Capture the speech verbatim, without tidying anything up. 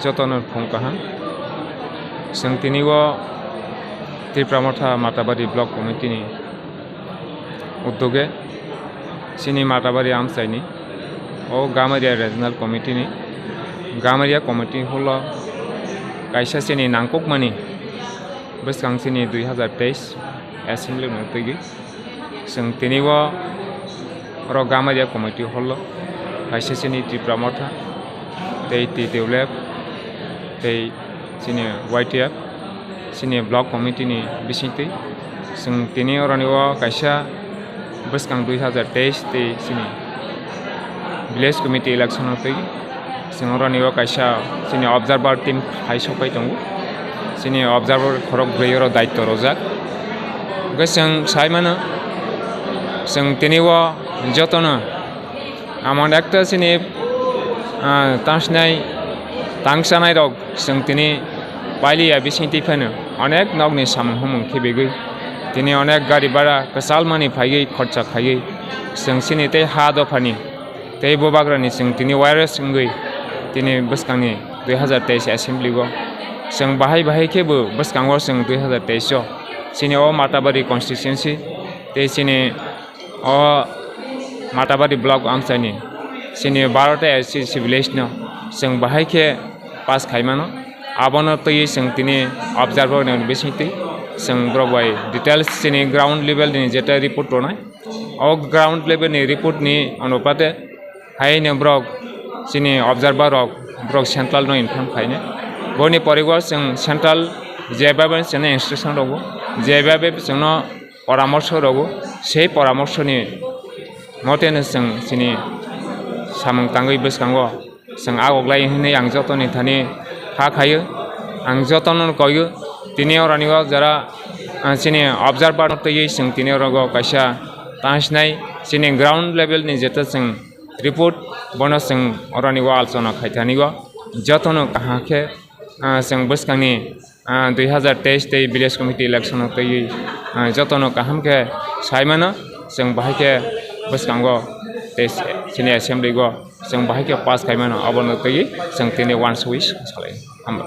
Jotono phung kaham. Chwng tini o Tipra Motha Matabari Block Committee ni uddoge chini Matabari amchaini o Gamaria Regional Committee ni Gamaria Committee holo kaisa chini nangkukmani bwskang chini dui hazar teis assembly no twigwi. Chwng tini o oro Gamaria Committee hall o kaisa chini Tipra Motha tei T T L F tei chini Y T F chini block committee ni bisingtwi chwng tini oroni o kaisa bwskang dui hazar teis tei chini village committee election o twi chwng oroni o kaisa chini observer team hai sokpai tongo. Chini observer khorok brwi oro daityo rwjak. Hwnkhe chwng sai mano, chwng tini o jotono amon ekta chini, ah, tangsinai, tangsanai rok chwng tini pailiya bisingtwi phano onek nokni samung humung khibigwi tini onek gari bhara kwchalmani phaiwi khorcha khaiwi chwng chini tei ha dophani tei bubagrani chwng tini wireless wngwi tini bwskangni dui hazar teis assembly o chwng bahai bahai khe bo bwskango chwng dui hazar teis o chini o Matabari constituency tei chini o Matabari block amchaini chini baro ta S C village no chwng bahai khe pass khaimano. Abono twiwi chwng tini observer ni bisingtwi chwng borok bai details chini ground level ni jeta report rwnai. O ground level ni report ni onupate haino borok chini observer rok borok central no inform khainai. Boni porigo chwng central jebhabe chwngno instruction rogo, jebhabe chwngno poramorsho rogo, sei poramorsho ni moteno chwng chini samung tangwi bwskango chwng agoglai hwnwi ang jotoni thani kha khaio. Ang jotono koio tini oroni o jara, ah, chini observer no twiwi chwng tini orogo kaisa tangsinai chini ground level ni jeta chwng report bono chwng oroni o alochona khai thani o jotono kaham khe, ah, chwng bwskangni, ah, dui hazar teis tei village committee election o twiwi, ah, jotono kaham khe sai mano. Chwng bahai khe bwskango tei chini assembly o chwng bahai khe pass khai mano, abono twiwi chwng tini uansugwi salai. Hambai.